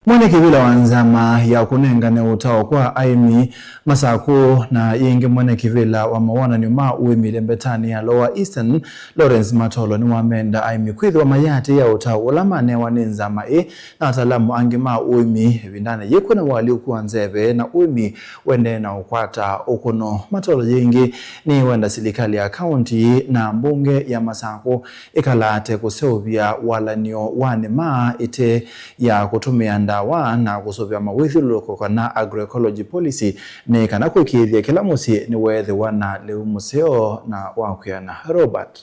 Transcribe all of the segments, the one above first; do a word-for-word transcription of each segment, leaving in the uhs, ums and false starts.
Mwene kĩvĩla wa nzama ya kũnengane ũtao kwa aĩmi Masakũ na yĩngĩ mwene kĩvĩla wa mawonany'o ma ũĩmi lembetanĩ ya Lower Eastern, Lawrence Matolo, nĩwamenda aĩmi kwĩthĩwa mayĩatĩĩa ũtao ũla manewa nĩ nzama ĩĩ na ataalamu angĩ ma ũĩmi ĩvindanĩ yĩĩ kwĩna ũalyũku wa nzeve na ũĩmi ũendee na ũkwata ũkũno. Matolo yĩngĩ nĩwenda silikalĩ ya kaũnti na mbunge ya Masakũ ĩkalate kũseũvya walan'yo wa nĩma ĩte ya kũtũmĩa ndawa na kũsũvĩa mawĩthyũlũlũko kana agroecology policy nĩ kana kũĩkĩĩthya kĩla mũsyĩ nĩweethĩwa na lĩu mũseo na wa kwĩana. Robert.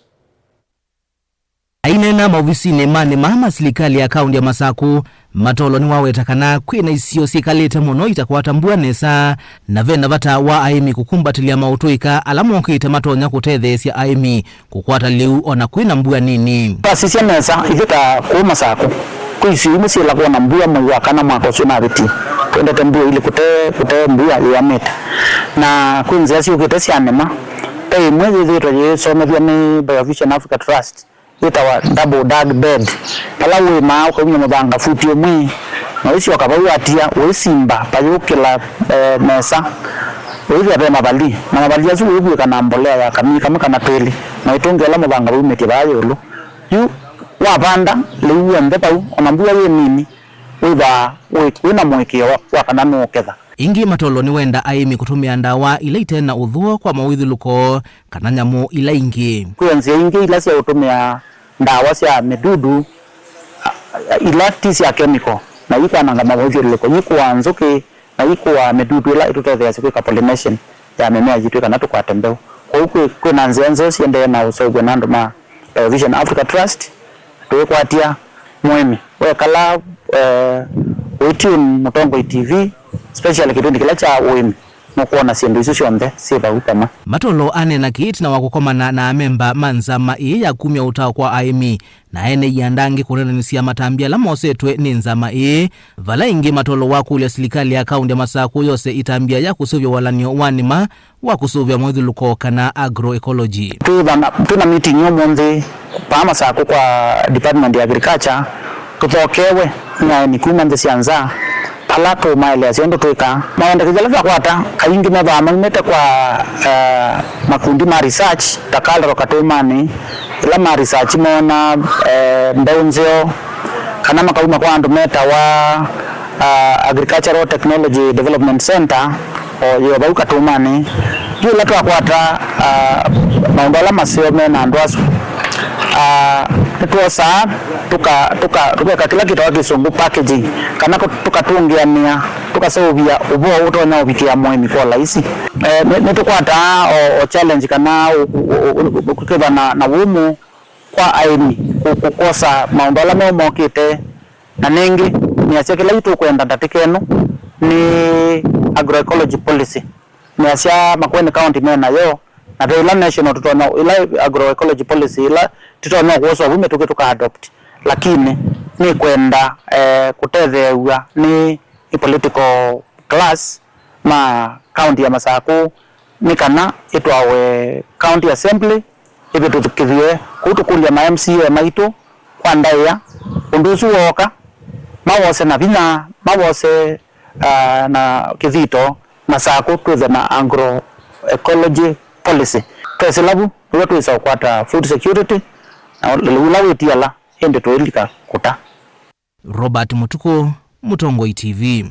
Aineena maovisinĩ ma nĩma ma silikalĩ ya kaũnti ya Masakũ, Matolo nĩwaweta kana kwĩ na isio syĩkalĩte mũno itakwata mbua nesa, na ve na vata wa aĩmi kũkumbatĩlya maũtũĩka ala mokĩte matonya kũtetheesya aĩmi kũkwata lĩu o na kwĩ na mbua nini. Twasisya nesa, ithyĩ ta kũũ Masakũ, kwĩ isio imwe syĩla kwona mbua mwei wa kana mwaka ũsu ũnavĩtie. Twendete mbua ilĩ kũte, kũte mbua yĩanĩte. Na kwĩ nzĩa syũkĩte sya nĩma. Ve ĩmwe yĩthĩĩtwe yĩsomethw'a nĩ Biovision Africa Trust, yĩtawa double dug bed, vala ũĩmaa ũkaumya mũthanga futi ũmwe, na ũisyoka vau watia, ũisimba vayũkĩla, eh, nesa, ũithĩa ve mavali, na mavali asu ũivw'ĩka na mbolea ya kamii kamwe kana twĩlĩ, na ũitũngĩa ũla mũthanga waumĩtye vaa ĩũlũ. Yu wavanda lĩu w'onthe vau, ona mbua yĩ nini, wĩthwaa wĩ, wĩ na mũĩkĩĩo wa, wa kana nũũketha. Ĩngĩ, Matolo nĩwenda aĩmi kũtũmĩa ndawa ila ite na ũthũo kwa mawĩthyũlũko kana nyamũ ila ingĩ. Kwĩ o nzĩa ingĩ ila sya ũtũmĩa ndawa sya mĩdudu, a, a, ila ti sya kemiko, na ikwananga mawĩthyũlũlũko, ikũaa nzũkĩ, na ikũaa mĩdudu ĩla ĩtũtetheeasya kwĩka pollination ya mĩmea yitũ kana tũkwate mbeũ. Kwoou kwĩ, kwĩ na nzĩa nzeo siendee na ũseũvw'a na andũ ma Biovision Africa Trust, tũikwatya mũĩmi. Wekala, eh, ũitune Mũtongoi T V, special kĩvindi kĩla kya ũĩmi, nũkwona syĩndũ isu syonthe syĩ vau vamwe. Matolo aneena kĩĩ ĩtina wa kũkomana na amemba ma nzama ĩĩ ya kumya ũtao kwa aĩmi na ene ianda angĩ kũneenanĩsya matambya ala mosetwe nĩ nzama ĩĩ, vala ĩngĩ Matolo wakũlya silikalĩ ya kaũnti ya Masakũ yose ĩtambya ya kũseũvya walan'yo wa nĩma wa kũsũvĩa mwĩthyũlũko kana agroecology. Twĩ vana, twĩ na meeting ũmũnthĩ vaa Masakũ kwa Department ya Agriculture, tũthokewe nĩ aeni kuma nthĩ sya nza, vala tũmaeleasya ũndũ twĩkaa. Mawendekethyo ala twakwata kaingĩ methĩawa maumĩte kwa, eh, makundi ma research, ta Carol Katũmanĩ, ĩla ma research moona, eh, mbeũ nzeo, kana makauma kwa andũ metawa, ah, Agricultural Technology Development Center, o yĩ o vau Katũmanĩ. Yu ĩla twakwata, ah, maũndũ ala maseo me na andũ asu, ah, nĩtwosaa tũka, tũka, tũkeka kĩla kĩtawa kĩsũngũ packaging, kana kũ-, tũkatũngĩanĩa, tũkaseũvya ũvoo ũtonya ũvikĩa mũĩmi kwa laisi. Eh, nĩ, nĩtũkwataa o, o challenge kana ũ-, ũ-, ũ-, ũ-, kwĩthwa na, na wũmũ kwa aĩmi kũ-, kũ-, kwosa maũndũ ala meũ mokĩte. Na nĩngĩ, nĩasya kĩla yu tũkwenda ndatĩka ĩno nĩ agroecology policy. Nĩasya Makueni County me nayo, na ve ĩla national tũtonya, ĩla agroecology policy ĩla tũtonya kwoswa vu mĩtũkĩ tũka adopt. Lakini nĩkwenda, eh, kũtetheew'a nĩ political class ma county ya Masakũ, nĩ kana ĩtwawe County Assembly, ĩvĩtũkĩthw'e kũu, tũkũlya ma M C A maitũ kwa ndaĩa, ũndũ ũsu wooka, mawose na vinya, mawose, ah, na kĩthito, Masakũ twĩthwe na agroecology policy. Twesĩla vu, nĩw'o twĩsa ũkwata food security, na lĩu ũla wĩtiala, ĩndĩ tũilika kũta. Robert Mũtukũ, Mũtongoi T V.